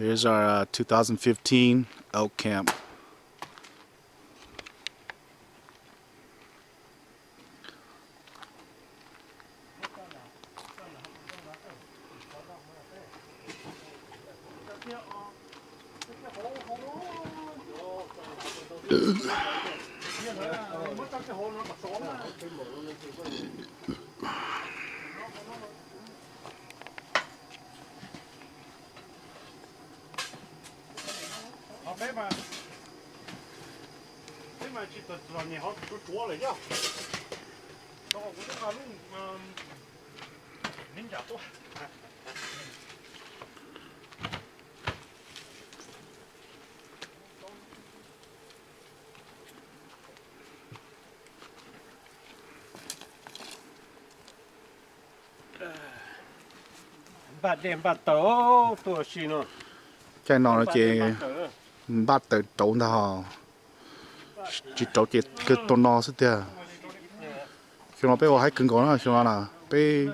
Here's our uh, two thousand fifteen elk camp. Peb mas, peb mas tsis tau txog nyem hov tsuav tsuav lawm yog. Tau kuv twb nqa lub neb nram tuaj. Npaj dej npaj taws tuaj si no. Caij no no ces npaj taws rauv ntag, tsis rauv ces kawg tau no xwb tiag. Xyoo no peb ua haib kawg nkaus na, xyoo no na peb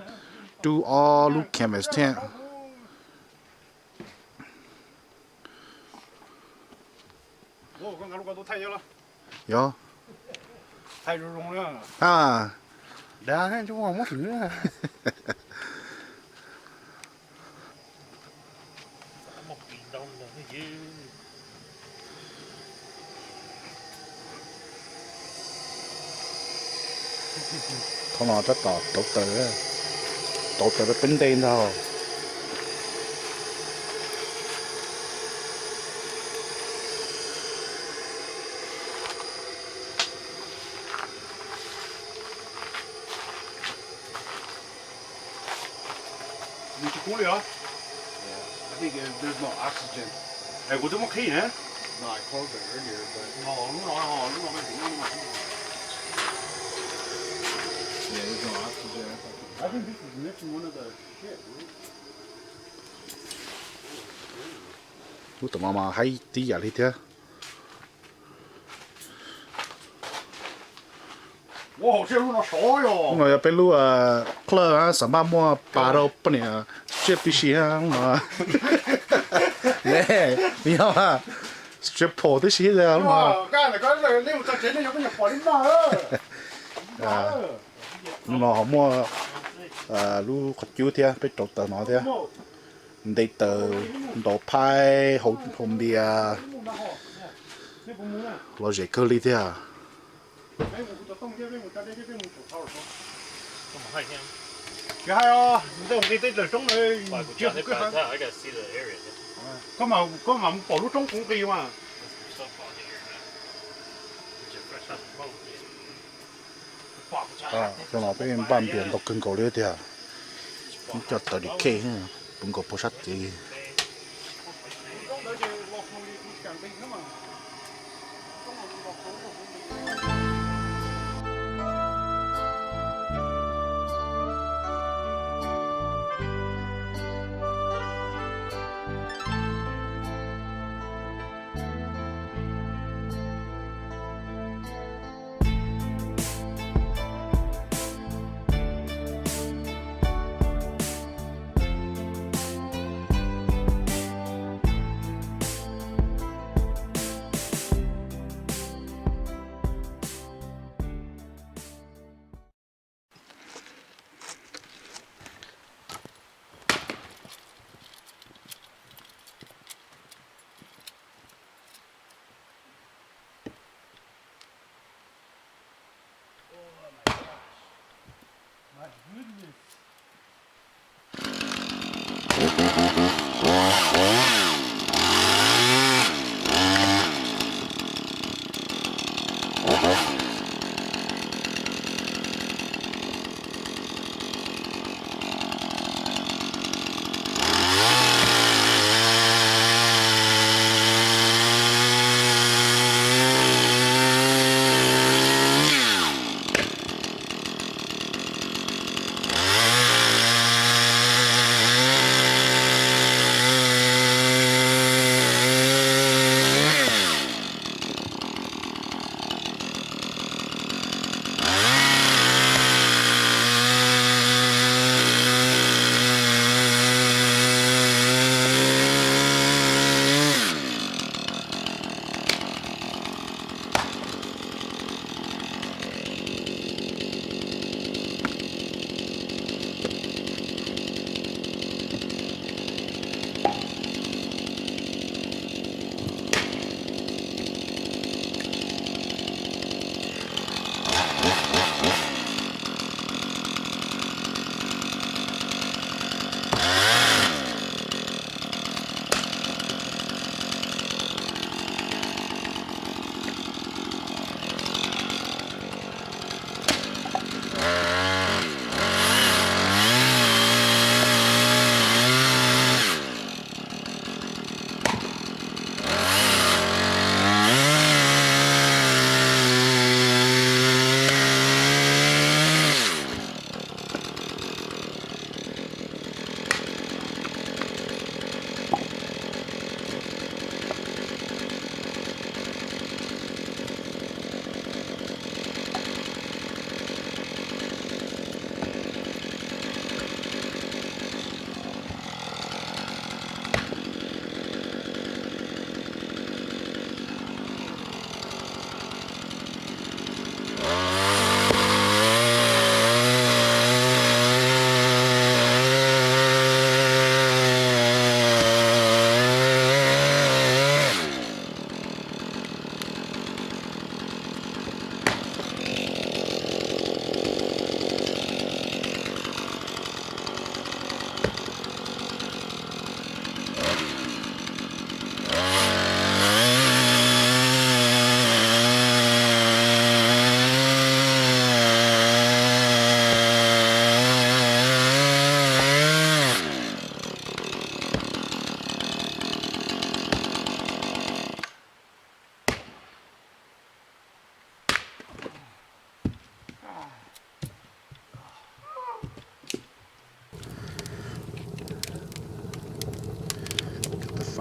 rub ob lub canvas tent. Yog. Thaum no tab tom rauv taws, rauv taws rau peb ntej ntag. Nws tsis kub li os. I think there's no oxygen. Es kuv twb muab qhib ne. No, I closed it earlier, but no, lub no, lub no me ntsis no. Yeah, there's no oxygen. I think this is missing one of the shit, dude. Lub tom no mas haib tib yam li thiab. Lub no yog peb lub club, xav maj muaj pas rau poj niam tsiaj pib si no. Yog stripper tib si lub no. Lub no ho muaj lub qhov cub thiab, peb rauv taws no thiab. Nte taws, ntaus phaib, haus npias, lom zem kawg li thiab. Koj mam mus pom lub roob kuv nqis mas. Xyoo no peb npaj npias ntau kawg nkaus li tiag. Coj taws di khej puv nkaus puag sab tid.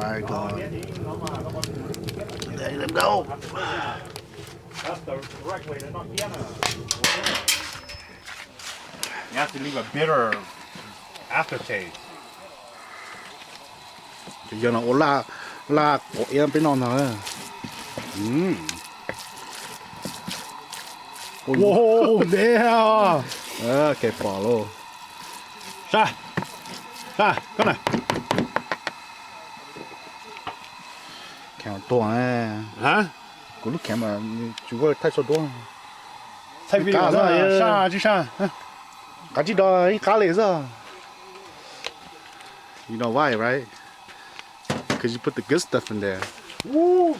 Let them go. That's the correct way to knock piano. You have to leave a bitter aftertaste. Ces yog no ua laj, laj quav iab peb noj no. Wow, damn. Kev pom lauj. Sab, sab, koj na. Kheev tuag. Kuv lub kheev mas tsis ua thaij tso duab. Thaij video sab tsis sab. Qav tsis do ib qab li xwb. You know why, right? Because you put the good stuff in there. Woo!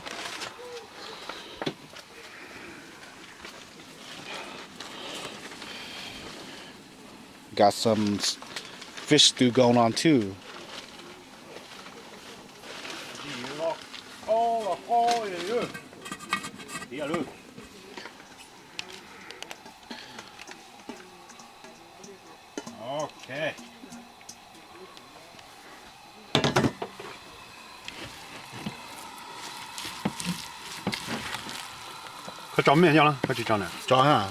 Got some s- fish stew going on too. Ok. Koj tso mej nyob los koj tsis tso na? Tso ha.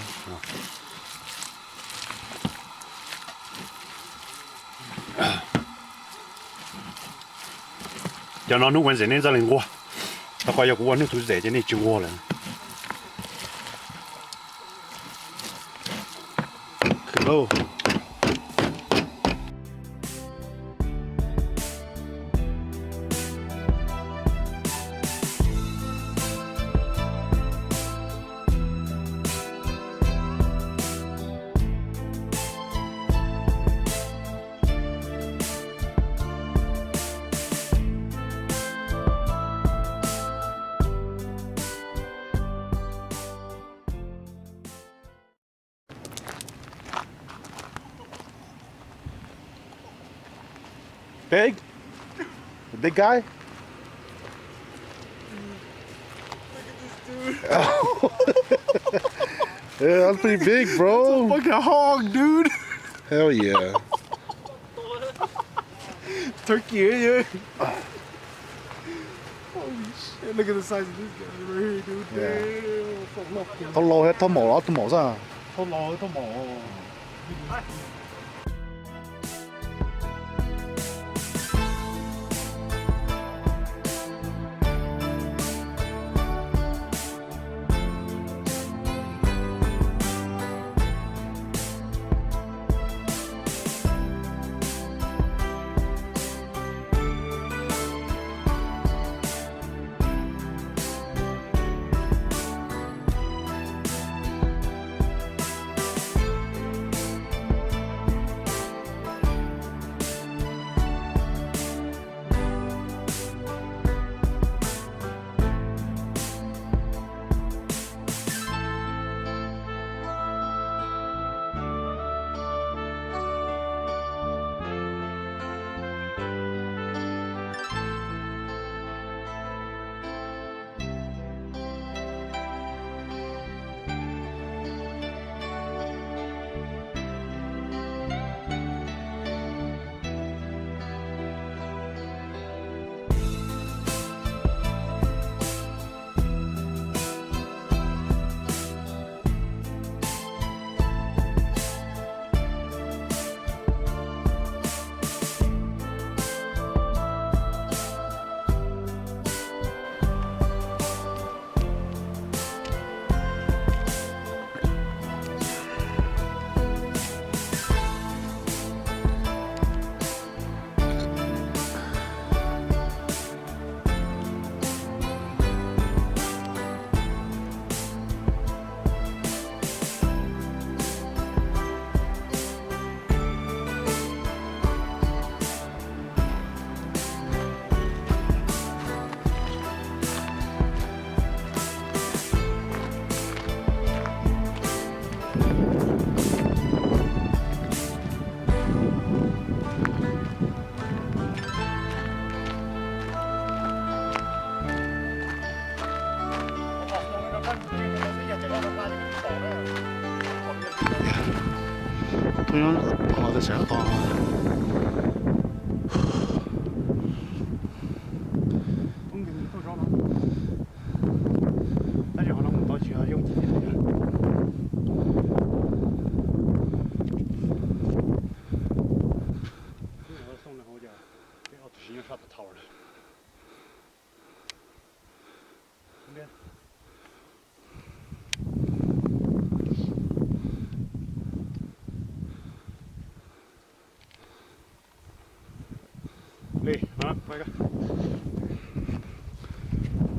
Cov no hnub Wednesday nej txawj li nquag. Tau qhov yog kuv ua hnub Tuesday ces nej tsis nquag lawm. Big? The big guy? Look at this dude. Yeah, that's pretty big, bro. That's a fucking hog, dude. Hell yeah. Turkey, yeah. Holy shit, look at the size of this guy right here, dude. Yeah. Damn, fuck, no. Thauj laus thiab thauj maum los ob tug maum xwb. Thauj laus thiab thauj maum. Thoob nyob qhov no tej tsam qo.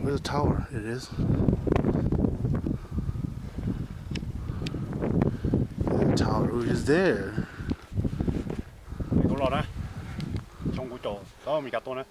Where's the tower? It is. The tower is there. Kuv los na, xyoo kuv caum tau Meskas tuaj na.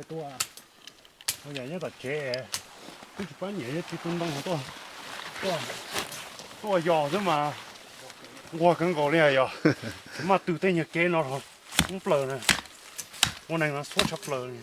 Tuaj, nyob tom tsev, twb tsis pab nyiam, tsis tu ntoo, tuaj yos xwb mas nquag kawg nkaus li yog. Maj tw tej nyuag kev no rau plaws na, ua neeg no xuab tshaj plaws li.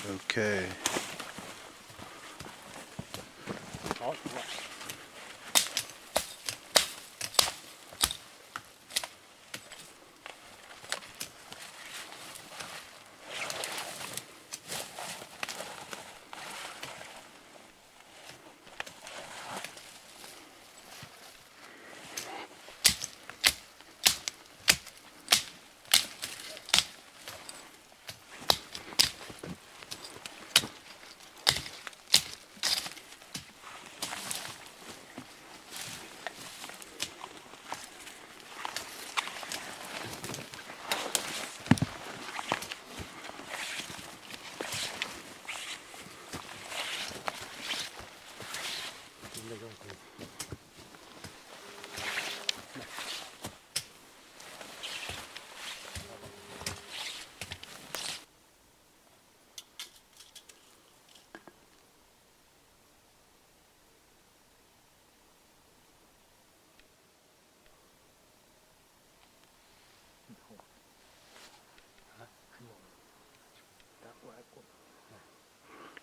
Ok.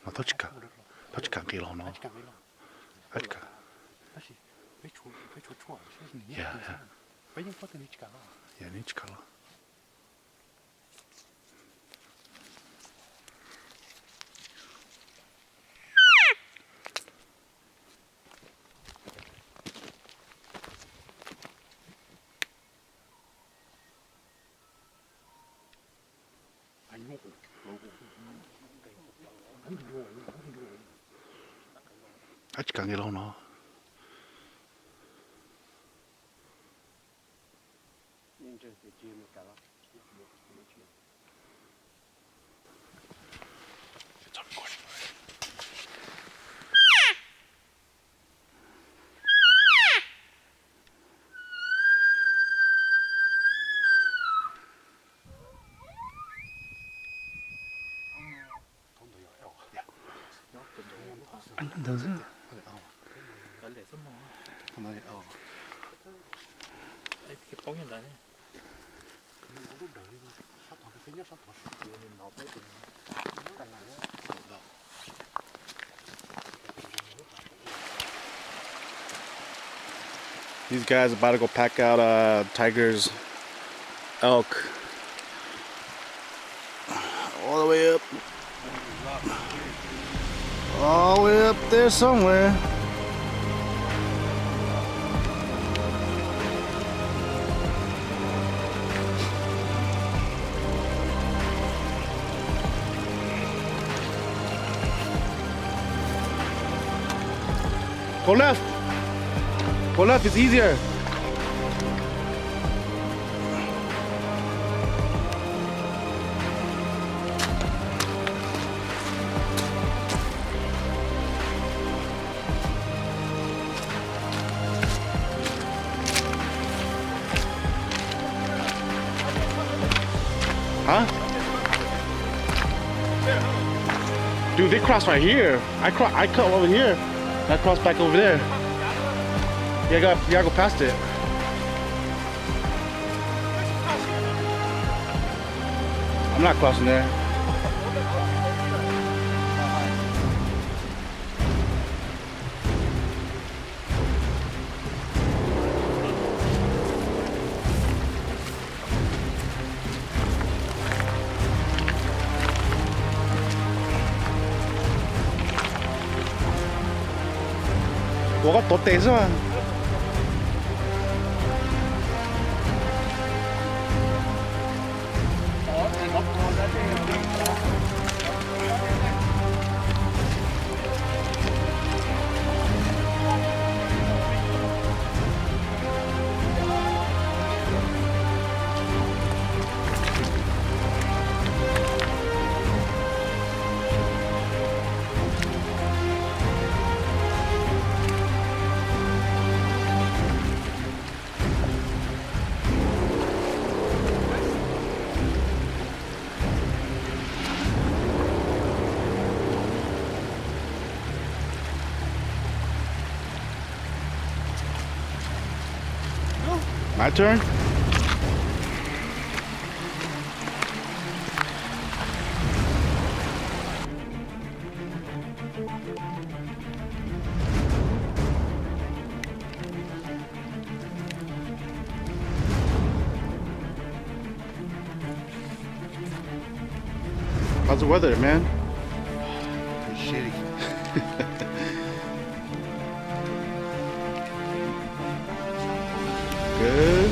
No tsis kam, tsis kam nqis los no. Tsis kam. Yog, yog, neb tsis kam los. Ab, tsis kam nqis los no. Ntawd xwb. These guys about to go pack out uh, tigers, elk, all the way up, all the way up there somewhere. Go left. Go left, it's easier. Huh? Dude, they cross right here. I cro- I cut over here. I cross back over there. Yeah, I got, yeah, I go past it. I'm not crossing there. Ua koj tuav tes xwb. My turn? How's the weather, man? Pretty shitty. Good.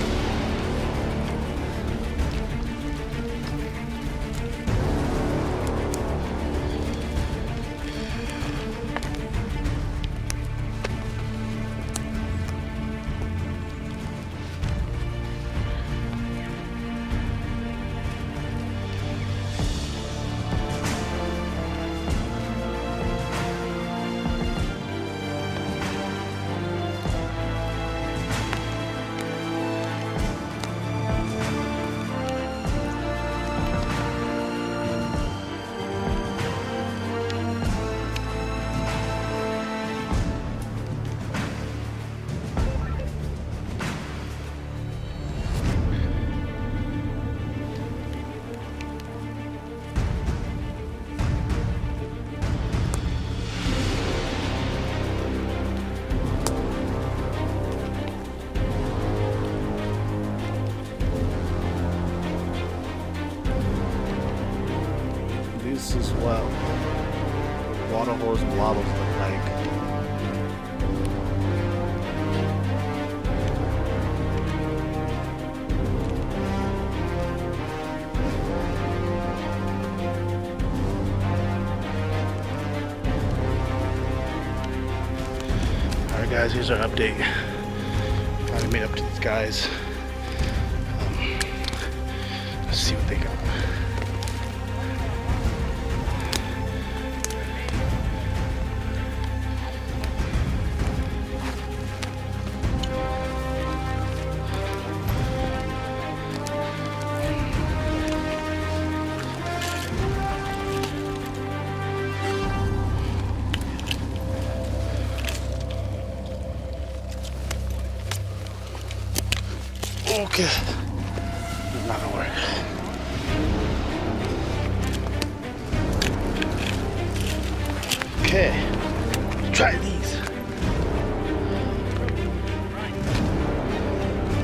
This is what water holes and lava look like. Alright, guys, here's our update. Finally made up to these guys. Um, let's see what they got. Okay. Not gonna work. Okay. Try these.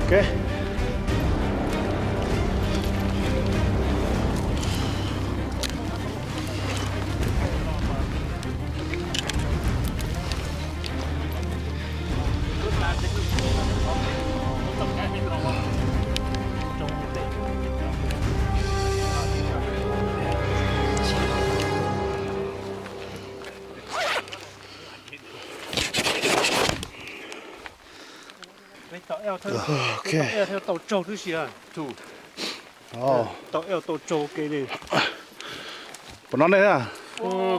Okay. Ok. Tau tsaug tib si. Tau tsaug ke li. Puas noj nej na?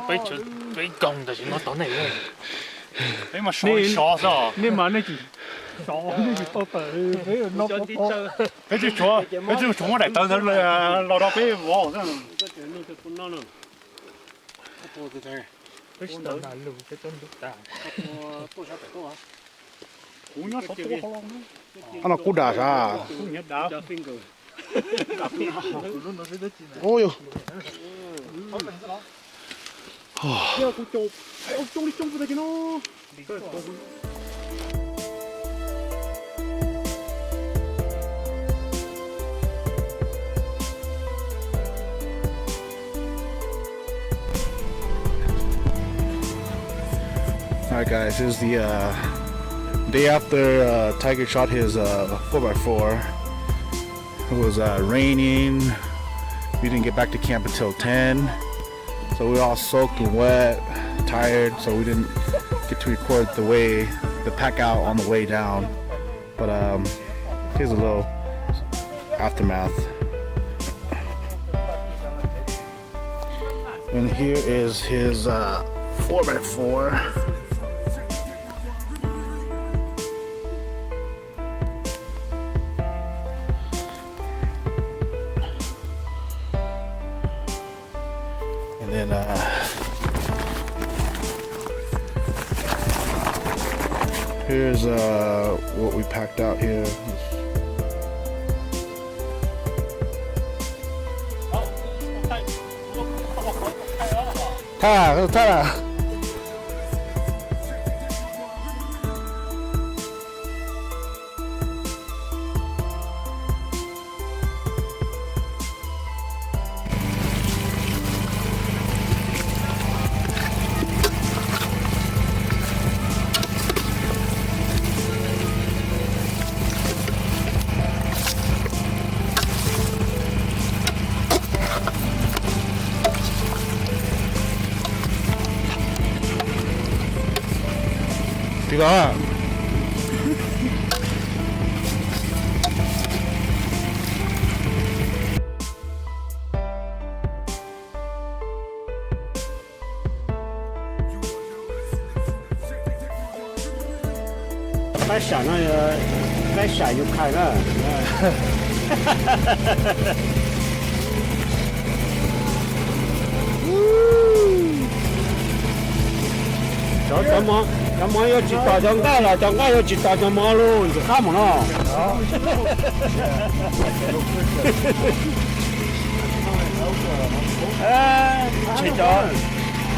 Peb nkoog tam sim no tau nej. Peb mas sov sov xwb. Nej mas nej tsis sov, nej tsis tau tawm, peb no peb tshuav, peb tshuav muab daim tawv ntawd los rau peb vov xwb. Ob no kub dam sav. Ub yus. All right, guys, here's the uh, day after uh, Tiger shot his uh, four by four. It was uh, raining. We didn't get back to camp until ten. So we were all soaked and wet, tired, so we didn't get to record the way, the pack out on the way down. But um, here's a little aftermath. And here is his uh, four by four. And then uh, here's uh, what we packed out here. Thaj, thaj. Tsis los. Pab sam no, pab sam Ukraine na. Cov, cov mov yuav tsis tom cov nqaij los cov nqaij yuav tsis tom cov mov los ntxim qab mus no.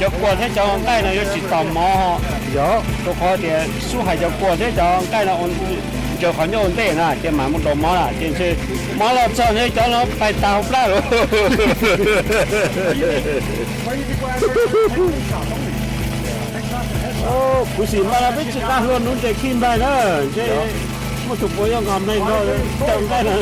Cov kua thiab cov nqaij no yuav tsis tom mov. Yog, rau qhov tias xub hais cov kua thiab cov nqaij no ntsaws qhov ncauj ua ntej na ces mam mus daus mov na ces ntshe mov los txog ntshe cov no pais tas hauv plab lawm. Kuv sim mas peb tsis nqa hlua nuv ntses khi npais na, ntshe muaj tus puav yog nqos nplees nrog cov nqaij na.